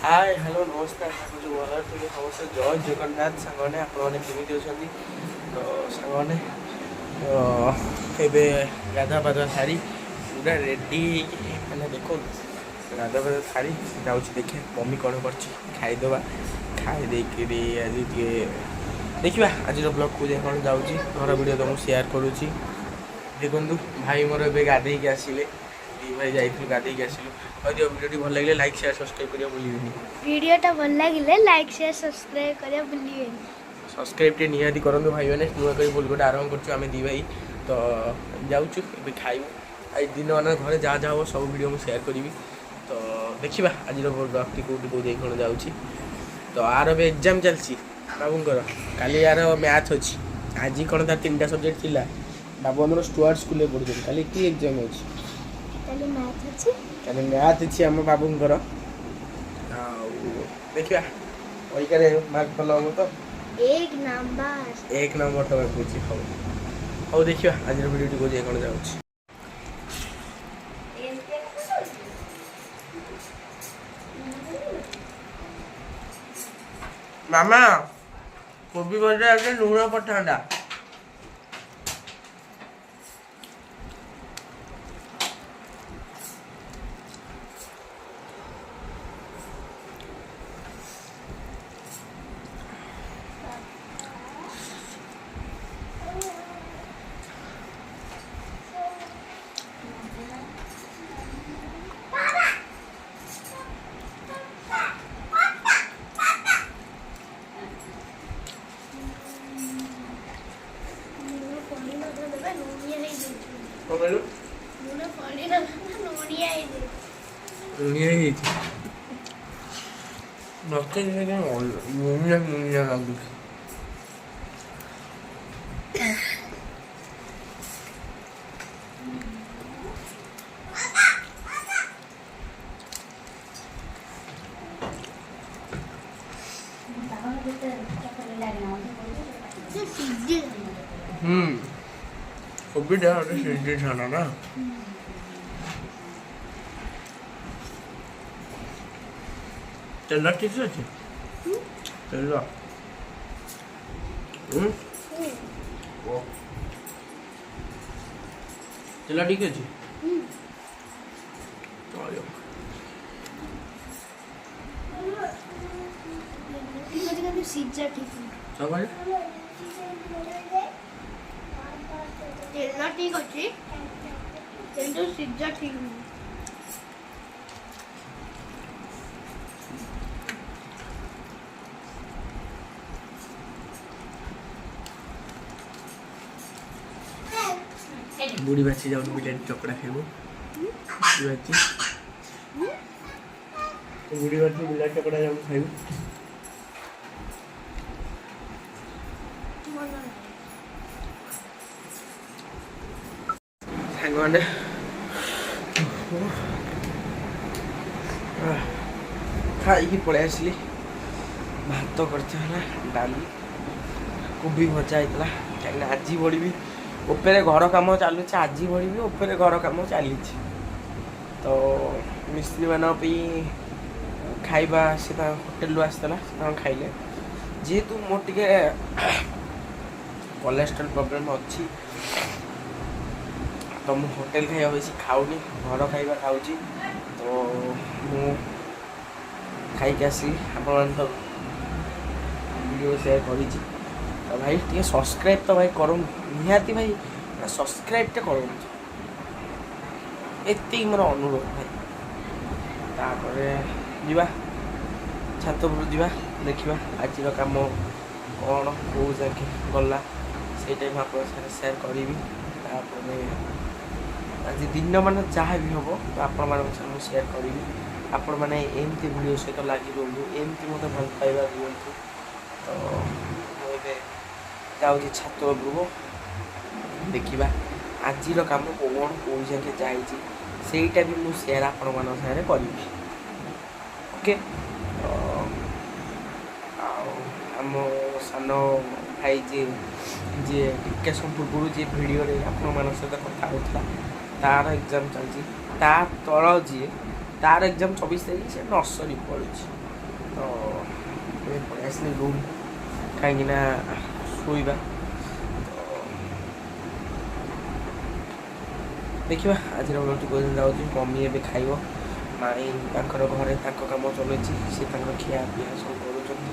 ହାଏ, hello, ନମସ୍କାର। ଆଶା କରୁଛି ଭଲରେ ଥିବେ ସମସ୍ତେ। ଜୟ ଜଗନ୍ନାଥ। ସାଙ୍ଗମାନେ, ଆପଣମାନେ କେମିତି ଅଛନ୍ତି? ତ ସାଙ୍ଗମାନେ, ତ ଏବେ ଗାଧୁଆ ପାଧୁଆ ସାରି ପୁରା ରେଡ଼ି ହେଇକି, ମାନେ ଦେଖନ୍ତୁ, ଗାଧୁଆ ପାଧୁଆ ସାରି ଯାଉଛି। ଦେଖିବା ମମି କ'ଣ କରିଛି, ଖାଇଦେବା। ଖାଇ ଦେଇକିରି ଆଜି ଟିକେ ଦେଖିବା ଆଜିର ବ୍ଲଗ୍କୁ ଯାଇ କ'ଣ ଯାଉଛି। ଘର ଭିଡ଼ିଓ ତ ମୁଁ ସେୟାର କରୁଛି। ଦେଖନ୍ତୁ, ଭାଇ ମୋର ଏବେ ଗାଧେଇକି ଆସିଲେ। ଦୁଇ ଭାଇ ଯାଇଥିଲୁ, ଗାଧେଇକି ଆସିଲୁ। କହିଦିଅ, ଭିଡ଼ିଓଟି ଭଲ ଲାଗିଲେ ଲାଇକ୍, ସେୟାର, ସବସ୍କ୍ରାଇବ୍ କରିବା ଭୁଲିବେନି। ଭିଡ଼ିଓଟା ଭଲ ଲାଗିଲେ ଲାଇକ୍, ସେୟାର, ସବସ୍କ୍ରାଇବ୍ କରିବା ଭୁଲିବେନି। ସବସ୍କ୍ରାଇବ୍ ଟିକେ ନିହାତି କରନ୍ତୁ ଭାଇମାନେ। ନୂଆ କରି ଭୁଲ ଗୋଟେ ଆରମ୍ଭ କରୁଛୁ ଆମେ ଦୁଇ ଭାଇ। ତ ଯାଉଛୁ, ଏବେ ଖାଇବୁ। ଆଜି ଦିନମାନ ଘରେ ଯାହା ଯାହା ହେବ, ସବୁ ଭିଡ଼ିଓ ମୁଁ ସେୟାର କରିବି। ତ ଦେଖିବା ଆଜିର ବ୍ଲଗ୍ଟି କେଉଁଠି କେଉଁ ଯାଇ କ'ଣ ଯାଉଛି। ତ ଆର ଏବେ ଏକ୍ଜାମ୍ ଚାଲିଛି ବାବୁଙ୍କର। କାଲି ଆର ମ୍ୟାଥ୍ ଅଛି। ଆଜି କ'ଣ ତାର ତିନିଟା ସବଜେକ୍ଟ ଥିଲା। ବାବୁ ଆମର ଷ୍ଟୁଆର୍ଟ ସ୍କୁଲରେ ପଢ଼ୁଛନ୍ତି। କାଲି କି ଏକ୍ଜାମ୍ ଅଛି? କାଲି ମ୍ୟାଥ୍ ଅଛି। କାଲି ମ୍ୟାଥ୍ ଅଛି ଆମ ବାବୁଙ୍କର। ଆଉ ଦେଖିବା, ପରୀକ୍ଷାରେ ମାର୍କ ଭଲ ହେବ ତ? ଏକ ନମ୍ବର। ଏକ ନମ୍ବର ତ ଭାବୁଛି। ହଉ ହଉ, ଦେଖିବା ଆଜିର ଭିଡ଼ିଓଟି କେଉଁ ଯାଏ କ'ଣ ଯାଉଛି। ମାମା, କୋବି ଭଜା ଆଗେ ଲୁଣ ପଠାନ୍ତା। ଲୁଣ ପଡ଼ିନଥିଲା, ଲୁଣିଆ ହେଇଯାଇଛି। କ'ଣ କହିଲୁ? ଲୁଣ ପଡ଼ିନଥିଲା, ଲୁଣିଆ ହେଇଯାଇଛି। ଲୁଣିଆ ହେଇଯାଇଛି। ମତେ ଲୁଣିଆ ଲୁଣିଆ ଲାଗୁଛି। ସେ ସିଝି କୋବିଟା ଗୋଟେ ସିଝିଥାନ୍ତା ନା। ତେଲ ଠିକ୍ ଅଛି? ତେଲ ହୁଁ ଓ ତେଲ ଠିକ୍ ଅଛି, ଚଳିବ। ଠିକ୍ ଅଛି, କିନ୍ତୁ ସିଝା ଠିକ୍ ନୁହେଁ। କ'ଣ କହିଲେ? ତେଲ ଠିକ୍ ଅଛି, କିନ୍ତୁ ସିଝା ଠିକ୍ ନୁହେଁ। ବୁଢ଼ୀ ବାଛି, ଯାଉନୁ ବିଲାତି ଚକଡ଼ା ଖାଇବୁ। ବୁଢ଼ୀ ବାଛି, ବୁଢ଼ୀ ବାଛି, ବିଲାତି ଚକଡ଼ା ଯାଉନୁ ଖାଇବୁ। ମନ ନାହିଁ। ସାଙ୍ଗମାନେ, ଖାଇକି ପଳେଇ ଆସିଲି। ଭାତ କରିଥିଲା, ଡାଲି, କୋବି ଭଜା ହେଇଥିଲା। କାହିଁକିନା ଆଜି ଭଳି ବି ଉପରେ ଘର କାମ ଚାଲୁଛି। ଆଜି ଭଳି ବି ଉପରେ ଘର କାମ ଚାଲିଛି। ତ ମିସ୍ତ୍ରୀମାନଙ୍କ ପାଇଁ ଖାଇବା ସେ ତାଙ୍କ ହୋଟେଲରୁ ଆସିଥିଲା, ସେ ତାଙ୍କ ଖାଇଲେ। ଯେହେତୁ ମୋର ଟିକେ କୋଲେଷ୍ଟ୍ରଲ୍ ପ୍ରୋବ୍ଲେମ୍ ଅଛି, ତ ମୁଁ ହୋଟେଲ ଖାଇବା ବେଶୀ ଖାଉନି, ଘର ଖାଇବା ଖାଉଛି। ତ ମୁଁ ଖାଇକି ଆସିଲି। ଆପଣମାନେ ତ ଭିଡ଼ିଓ ସେୟାର କରିଛି। ତ ଭାଇ, ଟିକେ ସବସ୍କ୍ରାଇବ୍ ତ ଭାଇ କରନ୍ତୁ ନିହାତି। ଭାଇ, ସବସ୍କ୍ରାଇବ୍ଟା କରନ୍ତୁ, ଏତିକି ମୋର ଅନୁରୋଧ ଭାଇ। ତାପରେ ଯିବା, ଛାତ ଉପରକୁ ଯିବା, ଦେଖିବା ଆଜିର କାମ କ'ଣ କେଉଁ ଯାକେ ଗଲା। ସେଇଟା ମୁଁ ଆପଣଙ୍କ ସାଙ୍ଗରେ ସେୟାର କରିବି। ତାପରେ ଆଜି ଦିନମାନ ଯାହା ବି ହେବ, ତ ଆପଣମାନଙ୍କ ସାଙ୍ଗେ ମୁଁ ସେୟାର କରିବି। ଆପଣମାନେ ଏମିତି ଭିଡ଼ିଓ ସହିତ ଲାଗି ରୁହନ୍ତୁ, ଏମିତି ମୋତେ ଭଲ ପାଇବା ଦିଅନ୍ତୁ। ତ ମୁଁ ଏବେ ଯାଉଛି ଛାତ ଉପରକୁ। ଦେଖିବା ଆଜିର କାମ କ'ଣ କେଉଁ ଯାକେ ଯାଇଛି, ସେଇଟା ବି ମୁଁ ସେୟାର ଆପଣମାନଙ୍କ ସାଙ୍ଗରେ କରିବି। ଓକେ। ତ ଆଉ ଆମ ସାନ ଭାଇ ଯିଏ ଯିଏ ଟିକେ ସମୟ ପୂର୍ବରୁ ଯିଏ ଭିଡ଼ିଓରେ ଆପଣମାନଙ୍କ ସହିତ କଥା ହେଉଥିଲା, ତାର ଏକ୍ଜାମ୍ ଚାଲିଛି। ତା ତଳ ଯିଏ, ତାର ଏକ୍ଜାମ୍ 24 ତାରିଖ, ସେ ନର୍ସରୀ ପଢ଼ୁଛି। ତ ଏବେ ପଳେଇ ଆସିଲି ରୁମ୍, କାହିଁକିନା ଶୋଇବା। ତ ଦେଖିବା ଆଜିର ବ୍ଲଗ୍ଟି କୋଉ ଯାଉଛି। ମମି ଏବେ ଖାଇବ, ମାଇଁ ତାଙ୍କର ଘରେ ତାଙ୍କ କାମ ଚଲେଇଛି, ସେ ତାଙ୍କର ଖିଆ ପିଆ ସବୁ କରୁଛନ୍ତି।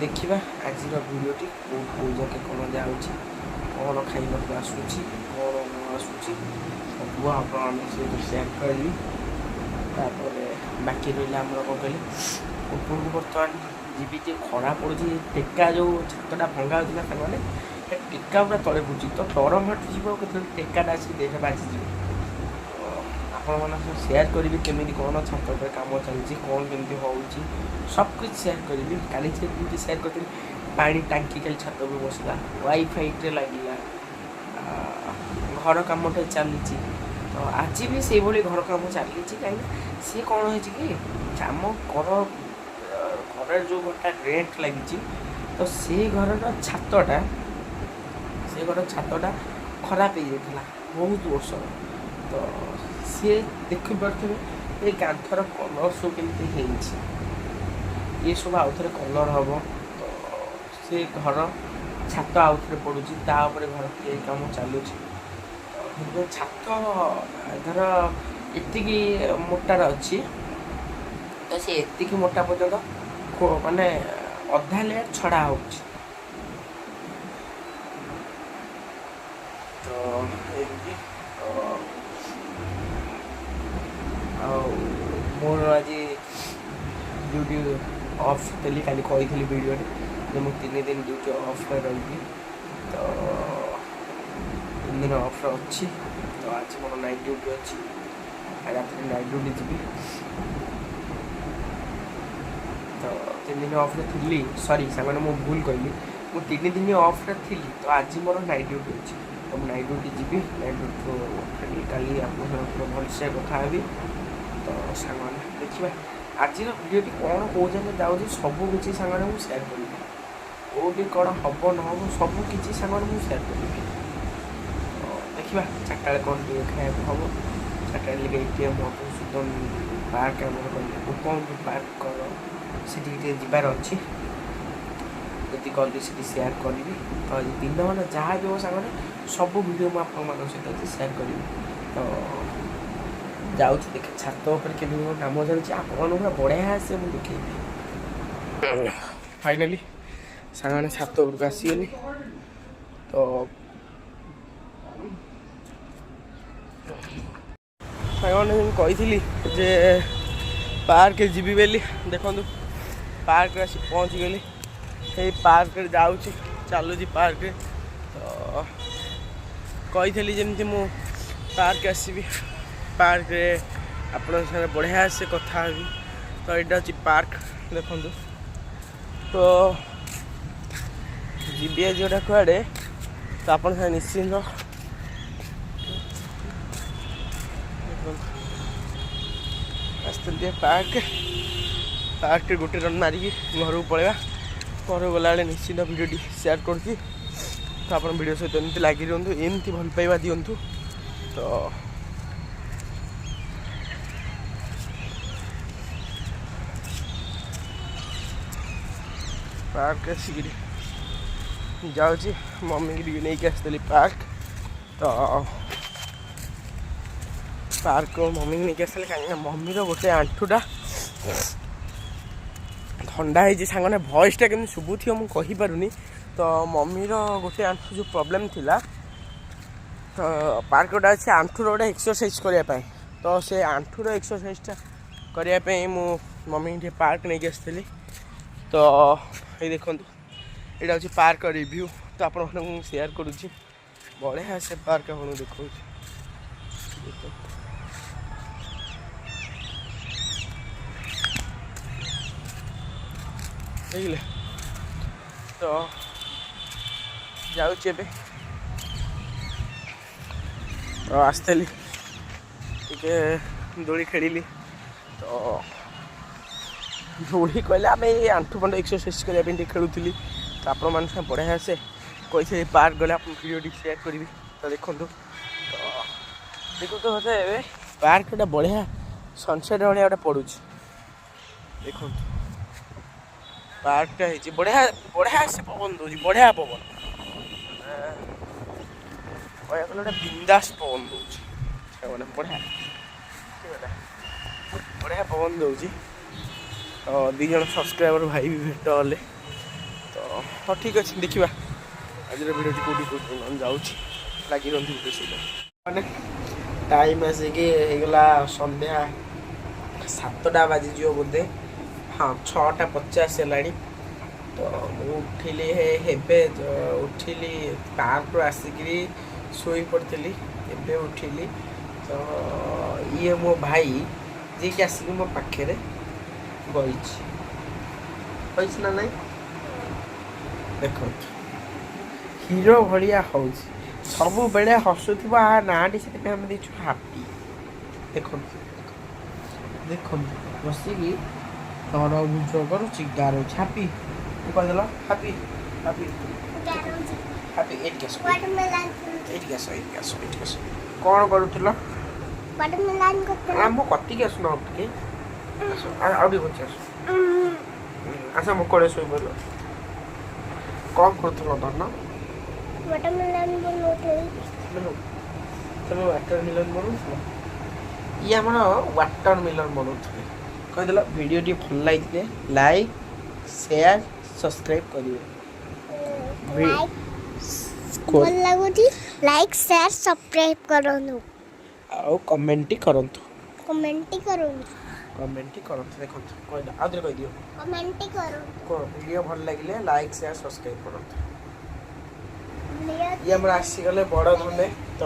ଦେଖିବା ଆଜିର ଭିଡ଼ିଓଟି କେଉଁ କେଉଁ ଯାକେ କ'ଣ ଯାଉଛି, କ'ଣ ଖାଇବାକୁ ଆସୁଛି, କ'ଣ ନ ଆସୁଛି, ସବୁ ଆପଣମାନଙ୍କ ସହିତ ସେୟାର କରିବି। ତାପରେ ବାକି ରହିଲା ଆମର କ'ଣ କହିଲେ, ଉପରକୁ ବର୍ତ୍ତମାନ ଯିବି। ଟିକେ ଖରା ପଡ଼ୁଛି, ଟେକା ଯେଉଁ ଛାତଟା ଭଙ୍ଗା ହେଉଥିଲା ସାଙ୍ଗମାନେ, ସେ ଟେକା ପୁରା ତଳେ ପଡ଼ୁଛି। ତ ଡର ମାଟୁଯିବ କେତେବେଳେ ଟେକାଟା ଆସିକି ଦେହରେ ବାଜିଯିବ। ତ ଆପଣମାନଙ୍କ ସହ ସେୟାର କରିବି କେମିତି କ'ଣ ଛାତ ଉପରେ କାମ ଚାଲିଛି, କ'ଣ କେମିତି ହେଉଛି, ସବୁ କିଛି ସେୟାର କରିବି। କାଲି ଯେମିତି ସେୟାର କରିଥିଲି, ପାଣି ଟାଙ୍କି କାଲି ଛାତ ଉପରେ ବସିଲା, ୱାଇଫାଇରେ ଲାଗିଲା, ଘର କାମଟା ଚାଲିଛି। ତ ଆଜି ବି ସେଇଭଳି ଘର କାମ ଚାଲିଛି। କାହିଁକିନା ସିଏ କ'ଣ ହେଇଛି କି, ଆମ ଘର ଘରେ ଯେଉଁ ଘରଟା ରେଣ୍ଟ ଲାଗିଛି, ତ ସେଇ ଘରର ଛାତଟା, ସେ ଘର ଛାତଟା ଖରାପ ହେଇଯାଇଥିଲା ବହୁତ ବର୍ଷର। ତ ସିଏ ଦେଖିପାରୁଥିବେ ଏ କାନ୍ଥର କଲର୍ ସବୁ କେମିତି ହେଇଛି, ଇଏ ସବୁ ଆଉଥରେ କଲର୍ ହେବ। ତ ସେ ଘର ଛାତ ଆଉଥରେ ପଡ଼ୁଛି, ତା ଉପରେ ଘର ତିଆରି କାମ ଚାଲୁଛି। ତ ସେଥିପାଇଁ ଛାତ ଧର ଏତିକି ମୋଟାର ଅଛି, ତ ସେ ଏତିକି ମୋଟା ପର୍ଯ୍ୟନ୍ତ ମାନେ ଅଧା ଲେୟାର ଛଡ଼ା ହେଉଛି। ତ ଏମିତି। ତ ଆଉ ମୋର ଆଜି ଡ୍ୟୁଟି ଅଫ୍ ଥିଲି। କାଲି କହିଥିଲି ଭିଡ଼ିଓରେ ଯେ ମୁଁ 3 ଦିନ ଡ୍ୟୁଟି ଅଫ୍ରେ ରହିବି। ତ 3 ଦିନ ଅଫ୍ରେ ଅଛି। ତ ଆଜି ମୋର ନାଇଟ୍ ଡ୍ୟୁଟି ଅଛି, ରାତିରେ ନାଇଟ୍ ଡ୍ୟୁଟି ଯିବି। ତ 3 ଦିନ ଅଫ୍ରେ ଥିଲି, ସରି ସାଙ୍ଗମାନେ, ମୁଁ ଭୁଲ କହିଲି, ମୁଁ 3 ଦିନ ଅଫ୍ରେ ଥିଲି। ତ ଆଜି ମୋର ନାଇଟ୍ ଡ୍ୟୁଟି ଅଛି, ତ ମୁଁ ନାଇଟ୍ ଡ୍ୟୁଟି ଯିବି। ନାଇଟ୍ ଡ୍ୟୁଟିରୁ ଫେରିଲି, କାଲି ଆପଣଙ୍କ ସାଙ୍ଗରେ ପୁରା ଭଲସେ କଥା ହେବି। ତ ସାଙ୍ଗମାନେ, ଦେଖିବା ଆଜିର ଭିଡ଼ିଓଟି କ'ଣ କେଉଁ ଯାକେ ଯାଉଛି। ସବୁ କିଛି ସାଙ୍ଗମାନେ ମୁଁ ସେୟାର କରିବି, କେଉଁଠି କ'ଣ ହେବ ନ ହେବ, ସବୁ କିଛି ସାଙ୍ଗମାନେ ମୁଁ ସେୟାର କରିବି। ତ ଦେଖିବା 4ଟା ବେଳେ କ'ଣ ଟିକେ ଖାଇବାକୁ ହେବ। 4ଟା ବେଳେ ଟିକେ ଏଟିଏମ୍ ମଧୁସୂଦନ ପାର୍କ, ଆମର କହିଲେ ଉପବନ୍ଧୁ ପାର୍କ କର, ସେଠିକି ଟିକେ ଯିବାର ଅଛି। ଯଦି ଗଲି ସେଠି ସେୟାର କରିବି। ତ ଆଜି ଦିନମାନ ଯାହା ବି ହେବ ସାଙ୍ଗରେ, ସବୁ ଭିଡ଼ିଓ ମୁଁ ଆପଣମାନଙ୍କ ସହିତ ଆଜି ସେୟାର କରିବି। ତ ଯାଉଛି, ଦେଖେ ଛାତ ଉପରେ କେମିତି କ'ଣ କାମ ଚାଲିଛି, ଆପଣମାନଙ୍କୁ ପୁରା ବଢ଼ିଆ ଆସେ ମୁଁ ଦେଖେଇବି। ଫାଇନାଲି ସାଙ୍ଗମାନେ ଛାତ ଉପରକୁ ଆସିଗଲି। ତ ସାଙ୍ଗମାନେ, ମୁଁ କହିଥିଲି ଯେ ପାର୍କ ଯିବି ବୋଲି, ଦେଖନ୍ତୁ ପାର୍କରେ ଆସି ପହଞ୍ଚିଗଲି। ସେଇ ପାର୍କରେ ଯାଉଛି, ଚାଲୁଛି ପାର୍କରେ। ତ କହିଥିଲି ଯେମିତି ମୁଁ ପାର୍କ ଆସିବି, ପାର୍କରେ ଆପଣଙ୍କ ସାଙ୍ଗରେ ବଢ଼ିଆ ସେ କଥା ହେବି। ତ ଏଇଟା ହେଉଛି ପାର୍କ, ଦେଖନ୍ତୁ। ତ ଯିବି ଆଜି ଗୋଟେ କୁଆଡ଼େ, ତ ଆପଣ ସାଙ୍ଗେ ନିଶ୍ଚିନ୍ତ। ଦେଖନ୍ତୁ, ଆସିଥିଲି ଟିକେ ପାର୍କ। ପାର୍କରେ ଗୋଟେ ରନ୍ ମାରିକି ଘରକୁ ପଳେଇବା। ଘରକୁ ଗଲାବେଳେ ନିଶ୍ଚିନ୍ତ ଭିଡ଼ିଓଟି ସେୟାର କରୁଛି। ତ ଆପଣ ଭିଡ଼ିଓ ସହିତ ଏମିତି ଲାଗି ରୁହନ୍ତୁ, ଏମିତି ଭଲ ପାଇବା ଦିଅନ୍ତୁ। ତ ପାର୍କ ଆସିକିରି ଯାଉଛି, ମମିକି ଟିକେ ନେଇକି ଆସିଥିଲି ପାର୍କ। ତ ପାର୍କ ମମିକି ନେଇକି ଆସିଥିଲି କାହିଁକିନା ମମିର ଗୋଟେ ଆଣ୍ଠୁଟା ଥଣ୍ଡା ହେଇଛି। ସାଙ୍ଗମାନେ, ଭଏସ୍ଟା କେମିତି ଶୁଭୁଥିବ ମୁଁ କହିପାରୁନି। ତ ମମିର ଗୋଟେ ଆଣ୍ଠୁ ଯେଉଁ ପ୍ରୋବ୍ଲେମ୍ ଥିଲା, ତ ପାର୍କ ଗୋଟେ ଅଛି ଆଣ୍ଠୁର ଗୋଟେ ଏକ୍ସରସାଇଜ୍ କରିବା ପାଇଁ। ତ ସେ ଆଣ୍ଠୁର ଏକ୍ସରସାଇଜ୍ଟା କରିବା ପାଇଁ ମୁଁ ମମିକି ଟିକେ ପାର୍କ ନେଇକି ଆସିଥିଲି। ତ ଏଇ ଦେଖନ୍ତୁ, ଏଇଟା ହେଉଛି ପାର୍କ ରିଭ୍ୟୁ। ତ ଆପଣମାନଙ୍କୁ ମୁଁ ସେୟାର କରୁଛି, ବଢ଼ିଆ ସେ ପାର୍କ ଆପଣଙ୍କୁ ଦେଖାଉଛି, ଦେଖନ୍ତୁ। ଦେଖିଲେ ତ? ଯାଉଛି ଏବେ। ତ ଆସିଥିଲି, ଟିକେ ଦୋଳି ଖେଳିଲି। ତ ଦୋଳି କହିଲେ ଆମେ ଏଇ ଆଣ୍ଠୁ ଫାଣ୍ଠୁ ଏକ୍ସରସାଇଜ୍ କରିବା ପାଇଁ ଟିକେ ଖେଳୁଥିଲି। ତ ଆପଣମାନଙ୍କ ସାଙ୍ଗେ ବଢ଼ିଆ ଆସେ କହିଥିଲି ପାର୍କ ଗଲେ ଆପଣ ଭିଡ଼ିଓଟି ସେୟାର କରିବି। ତ ଦେଖନ୍ତୁ, ତ ଦେଖନ୍ତୁ ମୋତେ ଏବେ ପାର୍କଟା ବଢ଼ିଆ ସନସେଟ୍ ଭଳିଆ ଗୋଟେ ପଡ଼ୁଛି। ଦେଖନ୍ତୁ, ପାର୍କଟା ହେଇଛି ବଢ଼ିଆ, ବଢ଼ିଆ ସେ ପବନ ଦେଉଛି, ବଢ଼ିଆ ପବନ। କହିବାକୁ ଗଲେ ଗୋଟେ ବିନ୍ଦାସ ପବନ ଦେଉଛି ମାନେ ବଢ଼ିଆ, ଠିକ୍ କଥା, ବଢ଼ିଆ ପବନ ଦେଉଛି। ତ ଦୁଇ ଜଣ ସବସ୍କ୍ରାଇବର ଭାଇ ବି ଭେଟ ହେଲେ। ତ ହଁ, ଠିକ୍ ଅଛି, ଦେଖିବା ଆଜିର ଭିଡ଼ିଓଟି କେଉଁଠି କେଉଁଠି ଯାଉଛି। ଲାଗି ରୁହନ୍ତୁ ଭିଡ଼ିଓ ସହିତ। ମାନେ ଟାଇମ୍ ଆସିକି ହେଇଗଲା ସନ୍ଧ୍ୟା 7ଟା ବାଜିଯିବ ବୋଧେ। ହଁ, 6:50 ହେଲାଣି। ତ ମୁଁ ଉଠିଲି ଏବେ ଉଠିଲି। ପାର୍କରୁ ଆସିକିରି ଶୋଇ ପଡ଼ିଥିଲି, ଏବେ ଉଠିଲି। ତ ଇଏ ମୋ ଭାଇ, ଯିଏକି ଆସିକି ମୋ ପାଖରେ ବଇଛି। ବଇଛି ନା ନାଇଁ? ଦେଖନ୍ତୁ, ହିରୋ ଭଳିଆ ହଉଛି, ସବୁବେଳେ ହସୁଥିବ। ଆ ନାଁଟି ସେଥିପାଇଁ ଆମେ ଦେଇଛୁ ହାପି। ଦେଖନ୍ତୁ, ଦେଖନ୍ତୁ, ବସିକି ତରଭୁଜ କରୁଛି, ଗାରଉଛି। ହାପି କହିଦେଲ। ହାପି, ହାପି, ହାପି, ଏଇଠିକି ଆସ। ୱାଟରମେଲନ୍। ଏଇଠିକି ଆସ, ଏଇଠିକି ଆସ, ଏଇଠିକି ଆସ। କ'ଣ କରୁଥିଲ? ୱାଟରମେଲନ୍ କରୁଥିଲି। ଆମ କତିକି ଆସୁନ, ଆଉ ଟିକେ ଆସ, ଆଉ ଟିକେ ଘୁଞ୍ଚି ଆସ। ଆସ, ମୋ କୋଳେ ଶୋଇପଡ଼ିଲ। କ'ଣ କରୁଥିଲ ଧନ? ୱାଟରମେଲନ୍ ବନଉଥିଲି। ତମେ ୱାଟର ମିଲନ୍ ବନଉଥିଲ? ଇଏ ଆମର ୱାଟର ମିଲନ୍ ବନଉଥିଲେ। କହିଦେଲ, ଭିଡ଼ିଓଟି ଭଲ ଲାଗିଥିଲେ ଲାଇକ୍, ସେୟାର, ସବସ୍କ୍ରାଇବ୍ କରିବେ। ଲାଇକ୍ ଭଲ ଲାଗୁଛି, ଲାଇକ୍, ସେୟାର, ସବସ୍କ୍ରାଇବ୍ କରନ୍ତୁ। ଆଉ କମେଣ୍ଟଟି କରନ୍ତୁ। କମେଣ୍ଟ କରନ୍ତୁ। କମେଣ୍ଟଟି କରନ୍ତୁ। ଦେଖନ୍ତୁ, କହିଦିଅ, ଆଉ ଥରେ କହିଦିଅ। କମେଣ୍ଟ କରନ୍ତୁ। କ'ଣ? ଭିଡ଼ିଓ ଭଲ ଲାଗିଲେ ଲାଇକ୍, ସେୟାର, ସବସ୍କ୍ରାଇବ୍ କରନ୍ତୁ। ଇଏ ଆମର ଆସିଗଲେ ବଡ଼ ଧନେ। ତ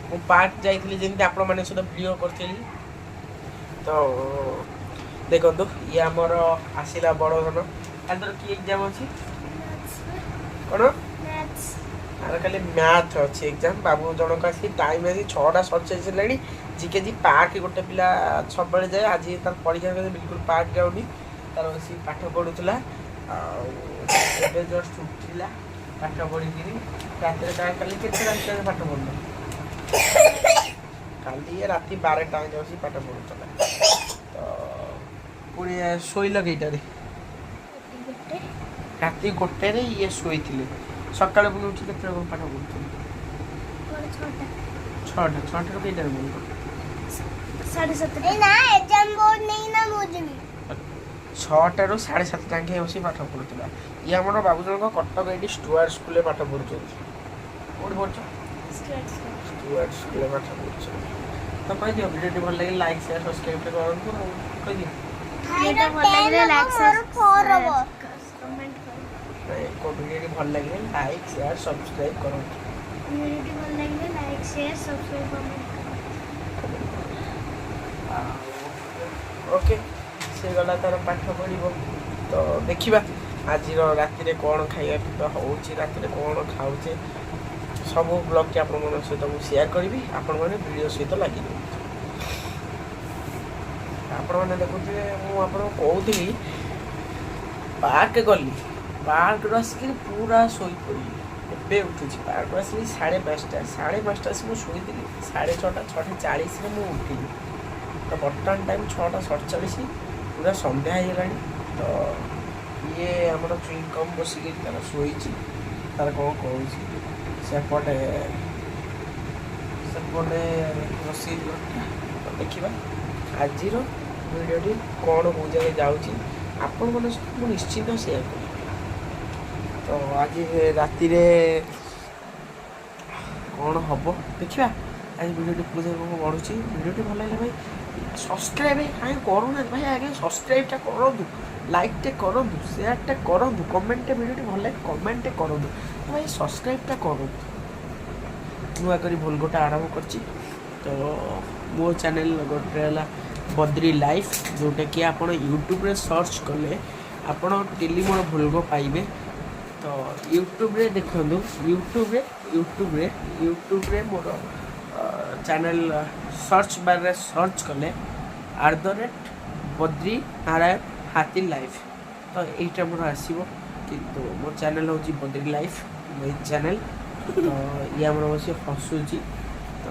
ମୁଁ ପାର୍କ ଯାଇଥିଲି, ଯେମିତି ଆପଣମାନଙ୍କ ସହିତ ଭିଡ଼ିଓ କରିଥିଲି। ତ ଦେଖନ୍ତୁ, ଇଏ ଆମର ଆସିଲା ବଡ଼ ଧନ। କାଲି ତୋର କି ଏକ୍ଜାମ୍ ଅଛି? କ'ଣ? ଆର କାଲି ମ୍ୟାଥ୍ ଅଛି ଏକ୍ଜାମ୍। ବାବୁ ଜଣକ ଆସି, ଟାଇମ୍ ଆସି 6:47 ହେଲାଣି। ଜିକେଜି ପାର୍କ ଗୋଟେ ପିଲା ସବୁବେଳେ ଯାଏ, ଆଜି ତାର ପରୀକ୍ଷା କରି ବିଲକୁଲ ପାର୍କ ଯାଉନି। ତାର ବସି ପାଠ ପଢ଼ୁଥିଲା ଆଉ ଏବେ ଜଷ୍ଟ ଉଠିଲା ପାଠ ପଢ଼ିକିରି। ରାତିରେ କାଲି କେତେ ରାତିରେ ପାଠ ପଢ଼ିଲ? କାଲି ଇଏ ରାତି 12ଟା ଯାଏଁ ବସି ପାଠ ପଢ଼ୁଥିଲା। ତ ପୁଣି ଶୋଇଲ କେଇଟାରେ? ଗୋଟେ। ରାତି 1ଟାରେ ଇଏ ଶୋଇଥିଲେ। ସକାଳେ ପୁଣି ଉଠି କେତେଟା କ'ଣ ପାଠ ପଢ଼ୁଥିଲେ? 6ଟା। 6ଟା। 6ଟାରୁ କେଇଟାରେ ବନ୍ଦ? 7:30। ନା, ଏକ୍ଜାମ୍ ବୋର୍ଡ ନେଇ ନା ମୁଁ ଯିବି। 6ଟାରୁ 7:30 ଯାଏଁ ବସି ପାଠ ପଢ଼ୁଥିଲା। ଇଏ ଆମର ବାବୁ ଜଣକ କଟକ ଏଇଠି ଷ୍ଟୁଆର୍ଟ ସ୍କୁଲରେ ପାଠ ପଢ଼ୁଛନ୍ତି। କୋଉଠି ପଢ଼ୁଛ? ଷ୍ଟୁଆର୍ଟ ସ୍କୁଲରେ ପାଠ ପଢ଼ୁଛନ୍ତି। ତ କହିଦିଅ, ଭିଡ଼ିଓଟି ଭଲ ଲାଗିଲେ ଲାଇକ୍, ସେୟାର, ସବସ୍କ୍ରାଇବ୍ କରନ୍ତୁ। ଆଉ କହିଦିଅ। ଭିଡ଼ିଓ ଭଲ ଲାଗିଲେ ଲାଇକ୍, ସେୟାର, କମେଣ୍ଟ କରନ୍ତୁ। ନାଇଁ, ଭିଡ଼ିଓଟି ଭଲ ଲାଗିଲେ ଲାଇକ୍, ସେୟାର, ସବସ୍କ୍ରାଇବ୍ କରନ୍ତୁ। ଭିଡ଼ିଓଟି ଭଲ ଲାଗିଲେ ଲାଇକ୍, ସେୟାର, ସବସ୍କ୍ରାଇବ୍, କମେଣ୍ଟ କରନ୍ତୁ। ଆଉ ଓକେ, ସେ ଗଲା ତାର ପାଠ ପଢ଼ିବ। ତ ଦେଖିବା ଆଜିର ରାତିରେ କ'ଣ ଖାଇବା ପିଇବା ହେଉଛି, ରାତିରେ କ'ଣ ଖାଉଛେ, ସବୁ ବ୍ଲଗ୍ଟି ଆପଣମାନଙ୍କ ସହିତ ମୁଁ ସେୟାର କରିବି। ଆପଣମାନେ ଭିଡ଼ିଓ ସହିତ ଲାଗି ରୁହନ୍ତୁ। ଆପଣମାନେ ଦେଖୁଥିବେ, ମୁଁ ଆପଣଙ୍କୁ କହୁଥିଲି, ପାର୍କ ଗଲି, ପାର୍କରୁ ଆସିକିରି ପୁରା ଶୋଇପଡ଼ିଲି, ଏବେ ଉଠୁଛି। ପାର୍କରୁ ଆସିଲି 5:30, 5:30 ଆସି ମୁଁ ଶୋଇଥିଲି। 6:30, 6:40ରେ ମୁଁ ଉଠିଲି। ତ ବର୍ତ୍ତମାନ ଟାଇମ୍ 6:47, ପୁରା ସନ୍ଧ୍ୟା ହେଇଗଲାଣି। ତ ଇଏ ଆମର ଚୁଇଁକମ୍ ବସିକି ତାର ଶୋଇଛି, ତାର କ'ଣ କହୁଛି। ସେପଟେ ସେପଟେ ରୋଷେଇ ଘରଟା। ତ ଦେଖିବା ଆଜିର ଭିଡ଼ିଓଟି କ'ଣ କେଉଁ ଜାଗାରେ ଯାଉଛି, ଆପଣମାନଙ୍କ ସହିତ ମୁଁ ନିଶ୍ଚିନ୍ତ ସେୟାର କରିବି। ତ ଆଜି ରାତିରେ କ'ଣ ହେବ ଦେଖିବା। ଆଜି ଭିଡ଼ିଓଟି କେଉଁ ଜାଗାକୁ ବଢ଼ୁଛି। ଭିଡ଼ିଓଟି ଭଲ ଲାଗିଲେ ଭାଇ ସବସ୍କ୍ରାଇବ୍ କାହିଁ କରୁନାହାନ୍ତି ଭାଇ? ଆଜ୍ଞା, ସବସ୍କ୍ରାଇବ୍ଟା କରନ୍ତୁ, ଲାଇକ୍ଟେ କରନ୍ତୁ, ସେୟାରଟା କରନ୍ତୁ, କମେଣ୍ଟଟେ, ଭିଡ଼ିଓଟି ଭଲ ଲାଗେ କମେଣ୍ଟଟେ କରନ୍ତୁ ଭାଇ, ସବସ୍କ୍ରାଇବ୍ଟା କରନ୍ତୁ। ନୂଆ କରି ଭ୍ଲଗ୍ଟା ଆରମ୍ଭ କରିଛି। ତ ମୋ ଚ୍ୟାନେଲ୍ ଗୋଟେ ହେଲା ବଦ୍ରି ଲାଇଫ୍, ଯେଉଁଟାକି ଆପଣ ୟୁଟ୍ୟୁବରେ ସର୍ଚ୍ଚ କଲେ ଆପଣ ଡେଲି ମୋର ଭ୍ଲଗ୍ ପାଇବେ। ତ ୟୁଟ୍ୟୁବରେ ଦେଖନ୍ତୁ, ୟୁଟ୍ୟୁବରେ ମୋର ଚ୍ୟାନେଲ୍ ସର୍ଚ୍ଚ ବାରରେ ସର୍ଚ୍ଚ କଲେ @Badri Narayan ହାତୀ ଲାଇଫ୍, ତ ଏଇଟା ମୋର ଆସିବ। କିନ୍ତୁ ମୋ ଚ୍ୟାନେଲ୍ ହେଉଛି ବଦ୍ରି ଲାଇଫ୍, ମୋ ଏଇ ଚ୍ୟାନେଲ୍। ତ ଇଏ ଆମର ବସି ହସୁଛି। ତ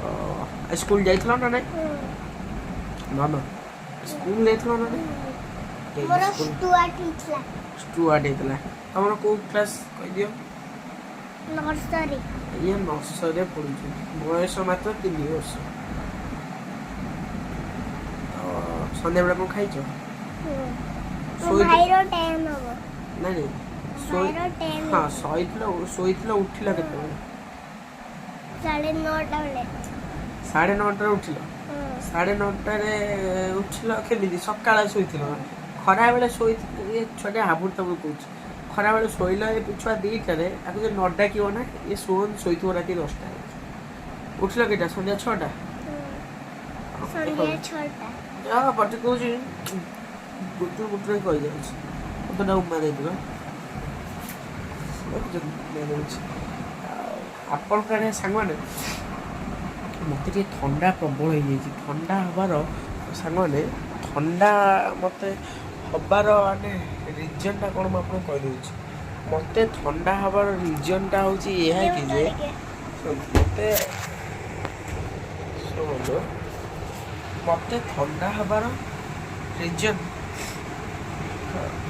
ସ୍କୁଲ ଯାଇଥିଲ ନା ନାଇଁ? ନା ନା, ସ୍କୁଲ ଯାଇଥିଲ ନା ନାଇଁ? ମୋର ସ୍କୁଲ ଷ୍ଟୁଆର୍ଟ ହେଇଥିଲା। ଷ୍ଟୁଆର୍ଟ ହେଇଥିଲା। ତମର କୋଉ କ୍ଲାସ୍ କହିଦିଅ। ନର୍ସରୀ। ଇଏ ନର୍ସରୀରେ ପଢୁଛନ୍ତି, ବୟସ ମାତ୍ର 3 ବର୍ଷ। ତ ସନ୍ଧ୍ୟାବେଳେ କ'ଣ ଖାଇଛ? ମୋ ଭାଇର 10 ହବ। ନାଇଁ ନାଇଁ, ଶୋଇ ଭାଇର 10। ହଁ, ଶୋଇଥିଲ ଶୋଇଥିଲ, ଉଠିଲ କେତେବେଳେ? 9:30 ବେଳେ। 9:30ରେ ଉଠିଲ? 9:30ରେ ଉଠିଲ କେମିତି? ସକାଳେ ଶୋଇଥିଲ, ଖରାବେଳେ ଶୋଇ, ଏ ଛୁଆଟା ହାବୁଡ଼ ତାବୁଡ଼ କହୁଛି। ଖରାବେଳେ ଶୋଇଲ, ଏ ଛୁଆ 2ଟାରେ, ଆକୁ ଯଦି ନ ଡାକିବ ନା, ଏ ଶୋଇଥିବ ରାତି 10ଟାରେ। ଉଠିଲ କେଇଟା? ସନ୍ଧ୍ୟା 6ଟା? ସନ୍ଧ୍ୟା 6ଟା। ଯାହା ପାଟି କହୁଛି, ଗୁଟୁର ଗୁଟୁର କହିଯାଉଛି। ମତେ ଉମା ଦେଇଥିଲ ଦେଉଛି। ଆଉ ଆପଣଙ୍କ ଆଡ଼େ ସାଙ୍ଗମାନେ, ମୋତେ ଟିକେ ଥଣ୍ଡା ପ୍ରବଳ ହେଇଯାଇଛି। ଥଣ୍ଡା ହେବାର ସାଙ୍ଗମାନେ, ଥଣ୍ଡା ମୋତେ ହେବାର ମାନେ ରିଜନ୍ଟା କ'ଣ, ମୁଁ ଆପଣଙ୍କୁ କହିଦେଉଛି। ମୋତେ ଥଣ୍ଡା ହେବାର ରିଜନ୍ଟା ହେଉଛି ଏହା କି ଯେ ମୋତେ, ଶୁଣନ୍ତୁ, ମୋତେ ଥଣ୍ଡା ହେବାର ରିଜନ୍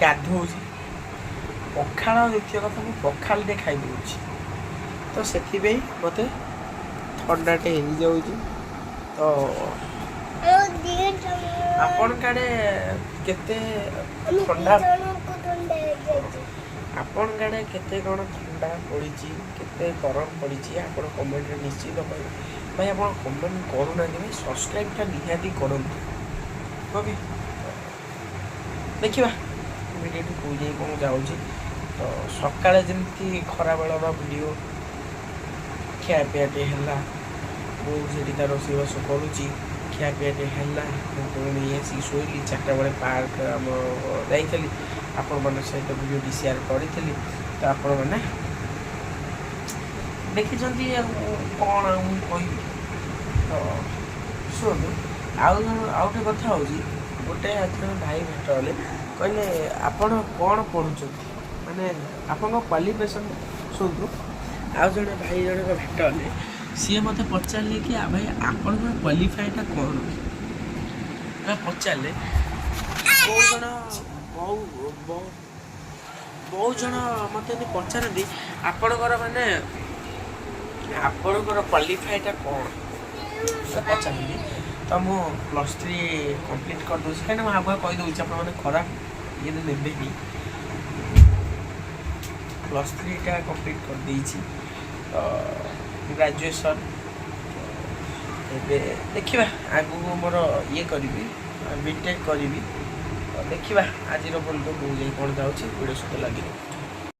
ଗାଧଉଛି ପଖାଳ। ଦ୍ୱିତୀୟ କଥା, ମୁଁ ପଖାଳ ଟିକେ ଖାଇଦେଉଛି, ତ ସେଥିପାଇଁ ମୋତେ ଥଣ୍ଡାଟେ ହେଇଯାଉଛି। ତ ଆପଣଙ୍କ ଆଡ଼େ କେତେ ଥଣ୍ଡା? ଜଣଙ୍କୁ ଥଣ୍ଡା ହେଇଯାଇଛି। ଆପଣଙ୍କ ଆଡ଼େ କେତେ କ'ଣ ଥଣ୍ଡା ପଡ଼ିଛି, କେତେ ଗରମ ପଡ଼ିଛି, ଆପଣ କମେଣ୍ଟରେ ନିଶ୍ଚିତ କହିବେ। ଭାଇ, ଆପଣ କମେଣ୍ଟ କରୁନାହାନ୍ତି ଭାଇ, ସବସ୍କ୍ରାଇବ୍ଟା ନିହାତି କରନ୍ତୁ। ଓକେ, ଦେଖିବା ଭିଡ଼ିଓଟି କେଉଁ ଯାଇ କ'ଣ ଯାଉଛି। ତ ସକାଳେ ଯେମିତି ଖରାବେଳର ଭିଡ଼ିଓ, ଖିଆପିଆଟେ ହେଲା, ବୋଉ ସେଠି ତା ରୋଷେଇବାସ କରୁଛି, ଖିଆପିଆଟେ ହେଲା, ମୁଁ ପୁଣି ଆସିକି ଶୋଇଲି। 4ଟା ବେଳେ ପାର୍କ ଆମ ଯାଇଥିଲି, ଆପଣମାନଙ୍କ ସହିତ ଭିଡ଼ିଓଟି ସେୟାର କରିଥିଲି, ତ ଆପଣମାନେ ଦେଖିଛନ୍ତି। ଆଉ କ'ଣ ଆଉ ମୁଁ କହିବି? ତ ଶୁଣନ୍ତୁ, ଆଉ ଆଉ ଗୋଟେ କଥା ହେଉଛି, ଗୋଟେ ଆଜି ଭାଇ ଭେଟ ହେଲେ, କହିଲେ ଆପଣ କ'ଣ ପଢ଼ୁଛନ୍ତି, ମାନେ ଆପଣଙ୍କ କ୍ୱାଲିଫିକେସନ୍। ଶୁଣନ୍ତୁ, ଆଉ ଜଣେ ଭାଇ ଜଣକ ଭେଟ ହେଲେ, ସିଏ ମୋତେ ପଚାରିଲେ କି ଭାଇ, ଆପଣଙ୍କର କ୍ୱାଲିଫାଇଟା କ'ଣ ପଚାରିଲେ। ବହୁତ ଜଣ, ବହୁ ବହୁତ ଜଣ ମୋତେ ଏମିତି ପଚାରନ୍ତି, ଆପଣଙ୍କର ମାନେ ଆପଣଙ୍କର କ୍ୱାଲିଫାଇଟା କ'ଣ ପଚାରନ୍ତି। ତ ମୁଁ +3 କମ୍ପ୍ଲିଟ୍ କରିଦେଉଛି, କାହିଁକିନା ମୁଁ ଆଗୁଆ କହିଦେଉଛି, ଆପଣମାନେ ଖରାପ ଇଏ ନେବେନି। +3ଟା କମ୍ପ୍ଲିଟ୍ କରିଦେଇଛି, ତ ଗ୍ରାଜୁଏସନ୍ ଏବେ ଦେଖିବା ଆଗକୁ ମୋର ଇଏ କରିବି, ବିଟେକ୍ କରିବି। ତ ଦେଖିବା ଆଜିର ପର୍ଯ୍ୟନ୍ତ କେଉଁ ଯାଇ କ'ଣ ଯାଉଛି। ଭିଡ଼ିଓ ସହିତ ଲାଗି